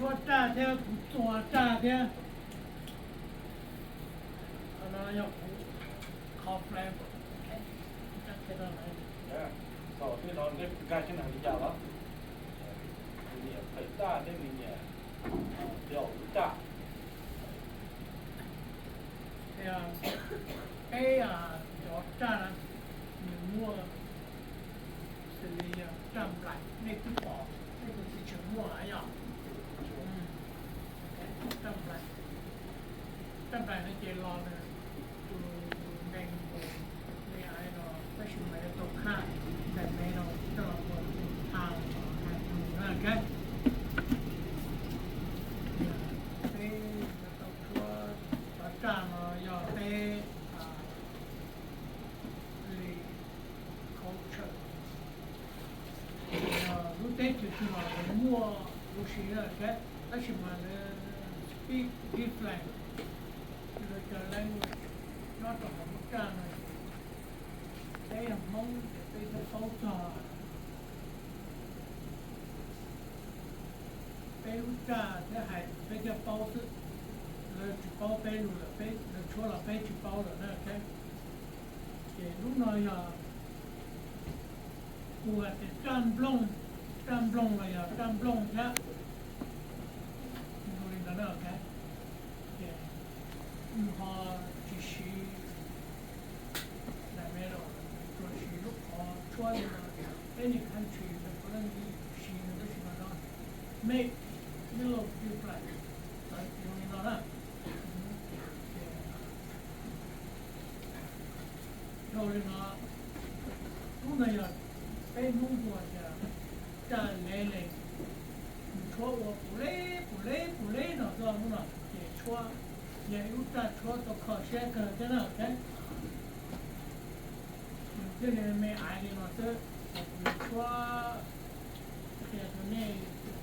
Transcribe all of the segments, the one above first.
Txuas raj thiab, kuv txuas raj thiab. Qhov no yog kuv qhov flavor. Raj thiab no. Thaum twg no nej nkag siab hais li cas los? Nws nyiam phawj raj thiab nws nyiam, nyiam lub raj. Peb cov raj na, nws muaj xws li raj nplaim, nej twb pom nej tus txiv tseem muaj yom. Raj nplaim, raj nplaim no ces los nws tus npe npu me ai no, tab sis mas yuav tau khaj nplaim me no coj los ua tus tha hais lus na. Peb yuav tau tshuab cov raj no yog peb li culture, lub teb chaws twg los lawv muaj huv si na. Tab sis mas lawv speak different, lawv cov language nyob rau hauv lub raj no. Peb yog Hmoob ces peb thiaj paub txog peb lub raj thiab hais peb thiaj paub xwb. Lawv tsis paub peb lus lawm, peb, lawv tshuab los peb tsis paub lawm na. Ces lub no yog kuv hais tias raj nplooj, raj nplooj los yog raj nplooj thiab. Li ntawd na, ces nws ho tsis siv daim me los, tsuas siv lub qhov tshuab li no. Any country lawv puav leej siv nws, tab sis mas no made yellow different, txawv li no na. Dhau li no, lub no yog peb Hmoob hu tias raj le le, nws tshuab ua puv leb puv leb puv leb no xwb. Lub no ces tshuab, yog ib lub raj tshuab tau kho siab kawg thiab na. Nws thiaj li me aiv li no xwb. Kuv tshuab qhia rau nej, peb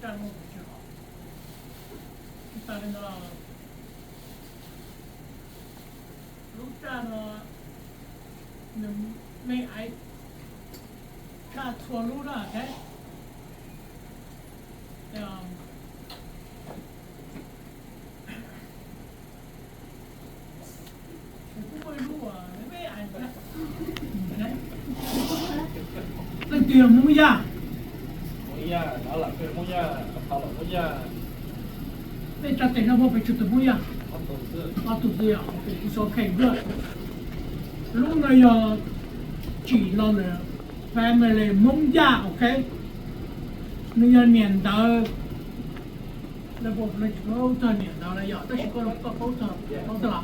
raj muaj pes tsawg hom. Tas li no, lub raj no nws me aiv tshaj txhua lub na. Kuv kuj muaj ib lub uas me me aiv, leej twg yog Hmoob Yaj? Tej tsa tes no muaj pes tsawg tus Hmoob Yaj? Ob tug xwb yom. Ok, it's ok, good. Lub no yog tsim los ntawm family Hmoob Yaj, ok. Nws yog niam ntawv, lawv tsis paub txog niam ntawv na yom, tab sis koj, koj paub txog, paub txog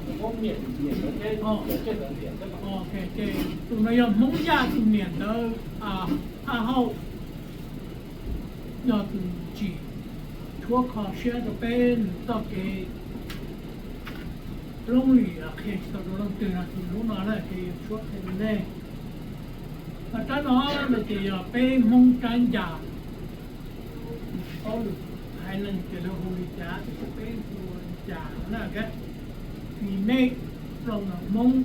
los? Ok, ces tus no yog Hmoob Yaj tus niam ntawv, Phaj Hauj, yog tus tsim tshuab kho siab rau peb nws txoj kev loob lim qhia tsis tau rau leej twg no ces lub no na ces yuav tshuab qhia rau nej. Ho rab no no ces yog peb Hmoob rab ncas, tsis paub lwm haiv neeg tias lawv hu li cas, tab sis peb hu ua ncas na. We make from the Hmong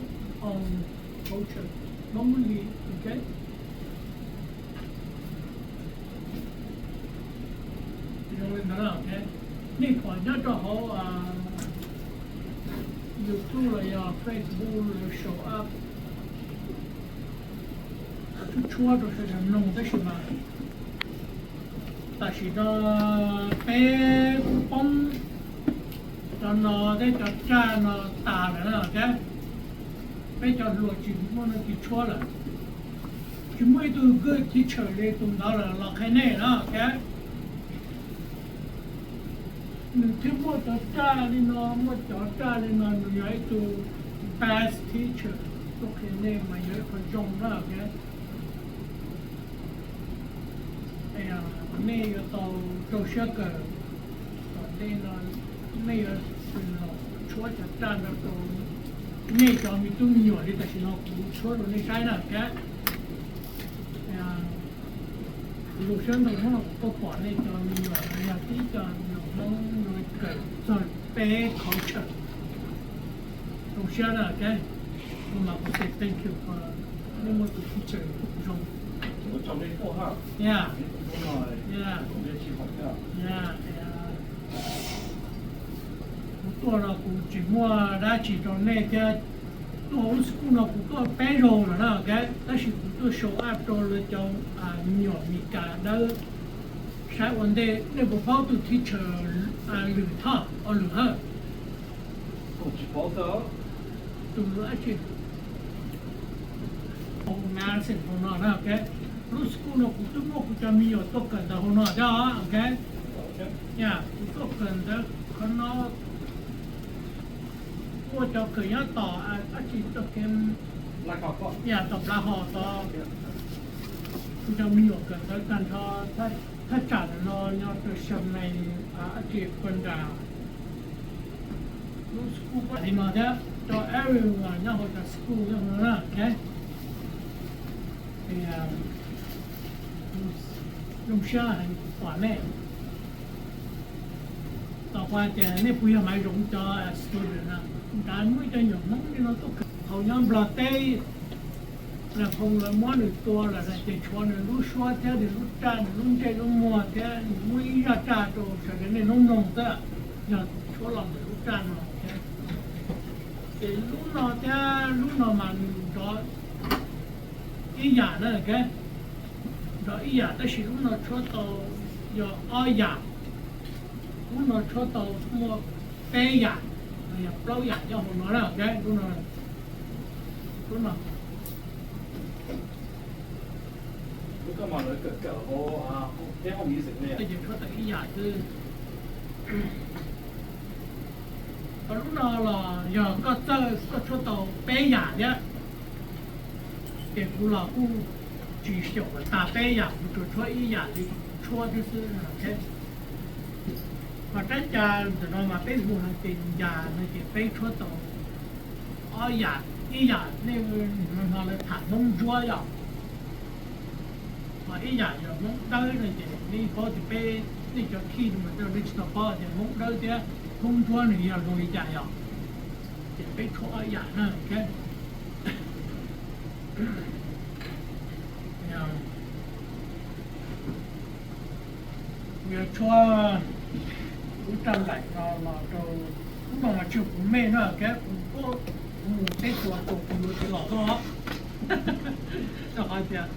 own culture, Hmong li, ok. Zoo li ntawd, nej pom nyob rau hauv YouTube los yog Facebook los show up, tshuab tshuab rau sawv daws mloog tab sis mas tam sim no peb poob cov no thiab cov raj no tas lawm na thiab. Peb cov hluas tsis muaj leej twg tshuab lawm, tsis muaj ib tug good teacher li tus ntawd lawm los qhia nej na thiab. Nws thiaj muaj cov raj li no, muaj cov raj li no, nws yog ib tug best teacher tuaj qhia nej mas yog ib qho zoo na thiab. Nej yuav tau rau siab kawm kom nej no, nej yuav tsum los tshuab cov raj no rau nej cov me tub me nyuam li tam sim no kuv tshuab rau nej saib na thiab. Zoo siab ntau Hmoob, koj pom nej cov me nyuam no yog tib co me nyuam Hmoob yuav kawm txog peb culture. Zoo siab na thiab. Kuv mas kuv say thank you for nej muaj tus teacher zoo. Yeah, yeah. Tuaj no kuv tsis muaj dab tsi rau nej thiab. Tuaj lub school no kuv tuaj peb zaug lawm na, ok, tab sis kuv tuaj show up rau lawv cov me nyuam Meskas dawb saib ua ntej. Nej puas paub tus teacher Lwm Thoj, o Lwm Hawj? Tus dab tsi? Hauv Madison hauv no na, ok. Lub school no kuv twb muaj kuv cov me nyuam tuaj kawm ntawv hauv no thiab, ok. Kuv tuaj kawm ntawv qhov no muaj cov kawm nyob tom dab tsi, tom Black Hawk, tom Black Hawk tod. Kuv cov me nyuam kawm ntawv tag nrho thaj tsam ntawm no nyob rau Sam Nais, dab tsi, Qhua Nras, lub school pab li no thiab, rau everyone nyob hauv cov school nyob hauv no na, ok. Zoo siab heev kuv pom nej. Tom qab tias nej puas yog Maiv Zoov cov student na, nrad muaj ib co nyuam Hmoob li no tuaj kawm hauv nyob Nplog teb. Nais Phoo lawv muab nws tua lawm na, ces tshuav nws lub suab thiab nws lub raj, nws lub ntsej lub muag thiab nws muab ib zaj raj rau sawv daws nej hnub mloog xwb, yog tshuab los ntawm lub raj no. Ces lub no thiab lub no mas nws nrov ib yam na, ok, nrov ib yam tab sis lub no tshuab tau yog ob yam, lub no tshuab tau muaj peb yam, yog plaub yam nyob hauv no na, ok, lub no, lub no. Ces tshuab tau ib yam xwb. Tau lub no los yog koj txawj koj tshuab tau peb yam thiab, ces kuv los kuj tsis xyaum tas peb yam, kuv tsuas tshuab ib yam li kuv tshuab thiab xwb. Ho rab ca ntawm no mas peb hu hais tias ncas no ces peb tshuab tau ob yam, ib yam nej no lawv tham Hmoob ntsuab yom, ho ib yam yog Hmoob dawb no ces nej paub tias peb, nej cov khij no mas tej zaum nej tsis tau paub tias Hmoob dawb thiab Hmoob ntsuab nws yog zoo li cas yom, ces peb tshuab ob yam na, ok. Kuv yuav tshuab lub raj nplaim no los rau, lub no mas tsis yog kuv mej na, ok, kuv, kuv mus teb chaws tus kuv yuav tsis los tuaj, rau qhov tias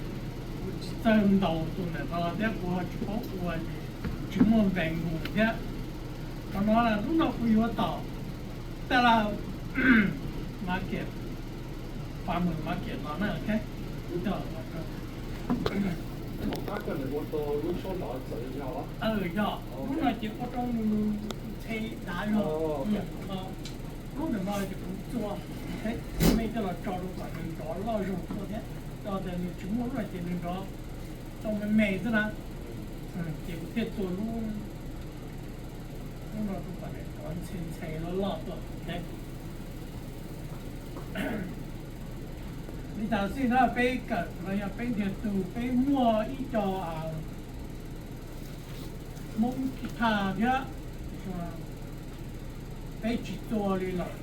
kuv tsis txawj ntaus tus ntawm no thiab kuv ho tsis paub ua ces tsis muaj npe mus thiab. Qhov no lub no kuv yuav tom taj laj market, farmer market no na, ok. Yog, lub no ces ua rau nws ntxhe dav zog. Lub ntawm no ces kuv txua, mej coj los tso rau kom nws nrov loj zog tuaj thiab, rau tias nws tsis muaj lub no ces nws nrov tau me me xwb na, ces kuv thiaj txua lub, lub no rau kom nws nrov ntxhe ntxhe loj loj tuaj. Li cas xij na peb kawm los yog peb ntiag tug peb muaj ib co Hmoob guitar thiab, peb tsis txua li lawm,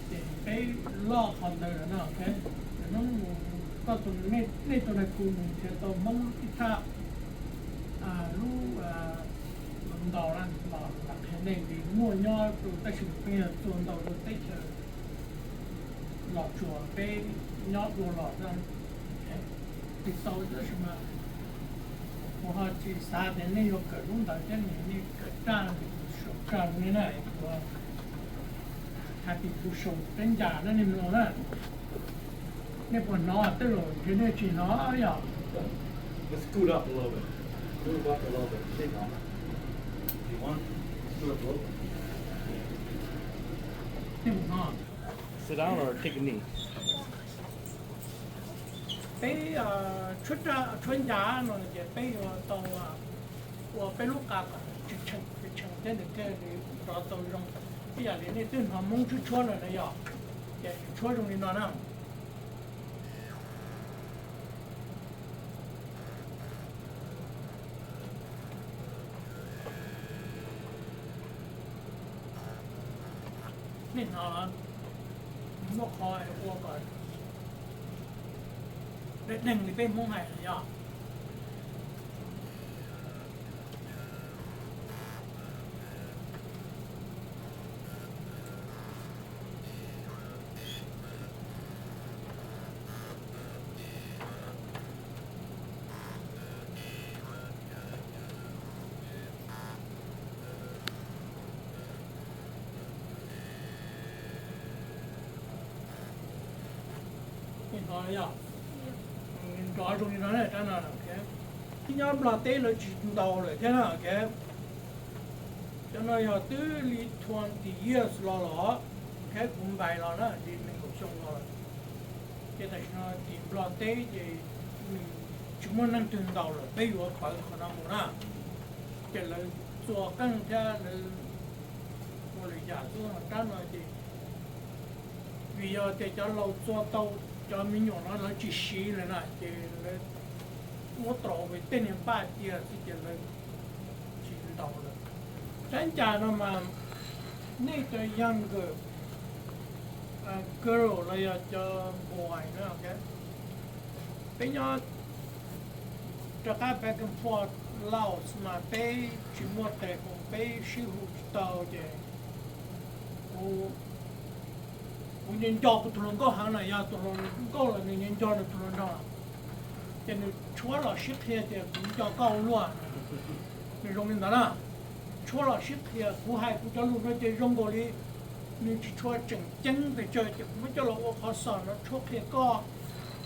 ces peb loj qhov ntawd lawm no. Hnub mus koj tus, nej tus nais khu mus nrhiav tau Hmoob guitar lub ntaus los lam qhia nej li muaj nyob rau, tab sis peb yog txua ntaus rau teb chaws Los Tsuas peb nyob dua los na. Tsis tau tab sis mas kuv ho tsis xav tias nej yuav kawm lub ntawd thiab, nej kawm raj, saum raj li na, kuv hais tias kuv saum teeb ncas na nej mloog na. Nej puas hnov tej zaum ntshe nej tsis hnov yom? Nej puas hnov? Peb tshuab ncas no ces peb yuav tau ua peb lub qa kom tshee tshee thiab nws thiaj li nrov tau zoo. Ib yam li nej twb hnov Hmoob tshuab tshuab lawm na yom, ces tshuab zoo li no na. Nej hnov, muaj qhov ua kom deb deeg li peb Hmoob hais yom. Yog nrov zoo li no na, rab no, ok. Twb nyob Nplog teb lawv tsis ntaus lawm thiab na, ok. Cov no yog twb li twenty years los los, ok, kuv npais los na, li nees nkaum xyoo los lawm. Ces tam sim no tim Nplog teb ces nws tsis muaj neeg twg ntaus lawm, peb yuav pawv qhov no mus na. Ces lawv txua qeej thiab lawv ua lwm yam xwb, rab no ces vim yog tias cov laus txua tau cov me nyuam no lawv tsis siv lawm na, ces lawv muab rau tej niag npaj cia xwb ces lawv tsis ntaus lawm. Rab ncas no mas nej cov young girl los yog cov boy na, peb nyob rov qab back and forth Laos mas peb tsis muaj tes, peb sib hu tsis tau ces kuv, kuv nco nco kuv tus hluas nkauj heev na, yog tus hluas nkauj los nws nco nco nws tus hluas nraug, ces nws tshuab los sib qhia tias kuv nco koj ua luaj. Nws zoo li ntawd na, tshuab los sib qhia, kuv hais kuv cov lus no ces zoo nkaus li nws tsis tshua tseem ceeb pes tsawg, ces kuv muab coj los ua qhov xom no tshuab qhia koj,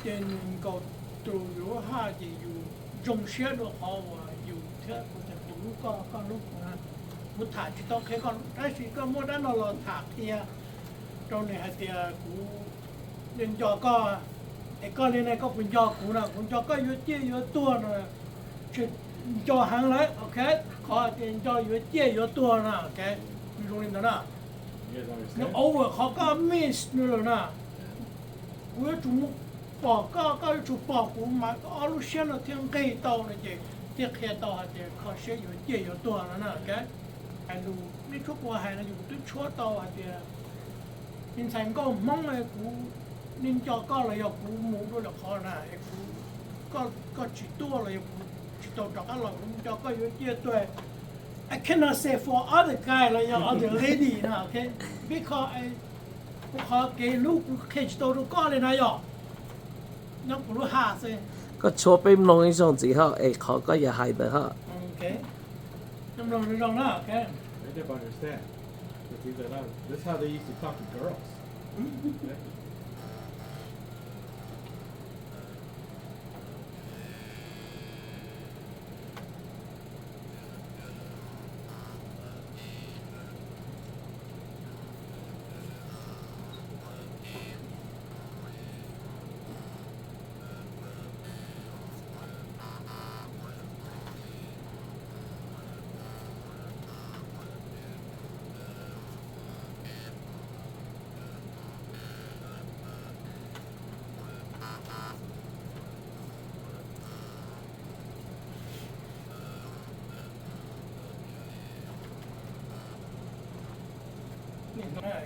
ces nws nkaus tus yus lub haj ces yus zoo siab dua qhov uas yus thiab kuv, ces kuv hlub koj, koj hlub kuv. Kuv tham tsis tau qhia koj, tab sis koj muab dab no los tham qhia rau nws hais tias kuv nco koj, es koj li ne koj puas nco kuv na, kuv nco koj yuav ciaj yuav tuag no, tsis nco heev lawm, ok. Qhov tias nco yuav ciaj yuav tuag na, ok, zoo li ntawd na. Nws over qhov koj miss nws lawm na. Kuv yuav tsum mus pom koj, koj yuav tsum pom kuv mas ob lub siab no thiaj nqig tau no ces thiaj qhia tau hais tias kho siab yuav ciaj yuav tuag no na, ok. Hais lus nej tshuab kuv hais no yus twb tshuab tau hais tias ib ntxhais nkauj Hmoob, kuv, nej nco koj los yog kuv mus dua lwm qhov na, es kuv, koj tsis tuaj los yog kuv tsis tau rov qab los, kuv nco koj yuav ciaj tuag. I cannot say for other guy los yog other lady na, ok. Because kuv qhov kev hlub kuv qhia tsis tau rau koj li na, yog nyob kuv lub haj xwb. Koj tshuab peb mloog ib zaug ntxiv hab es qhov koj yuav hais ntawd hab. Mloog zoo zoo na, ok. They never understand. That's how they used to talk to girls.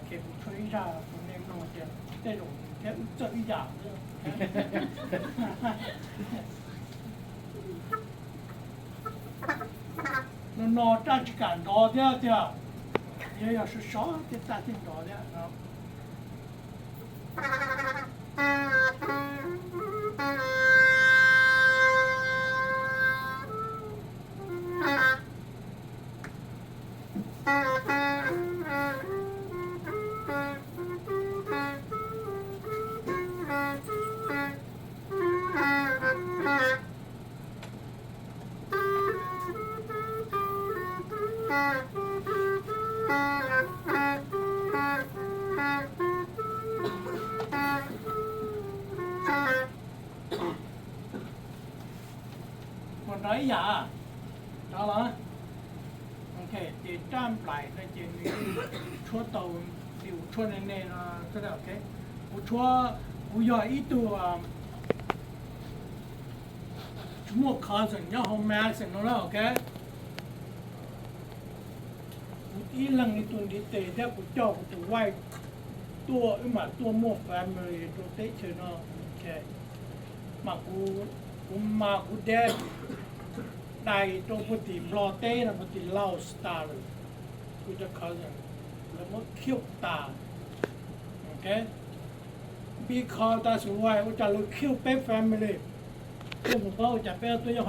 Ces kuv tshuab ib zaj rau nej mloog tias tej zaum thiab wb txawj ib yam. No no raj tsis kam nrov thiab tiag, yog yog sov sov thiab raj thiaj nrov thiab no. Puas nrov ib yam? Nrov los? Ok, ces raj nplais no ces nws tshuab tau, ces kuv tshuab ne ne no, ok. Kuv tshuab, kuv yog ib tug tsis muaj cousin nyob hauv Madison no na, ok. Kuv ib leeg li tus ntiv tes thiab kuv coj kuv tus wife tuaj, wb mam tuaj muaj family rau teb chaws no. Mas kuv, kuv mas kuv dad dai rau puag tim Nplog teb no, puag tim Laos tas lawm. Kuv cov cousin lawv muab kill tas. Ok, because that's why ua cas lawv kill peb family. Peb mus paub ua cas peb tuaj nyob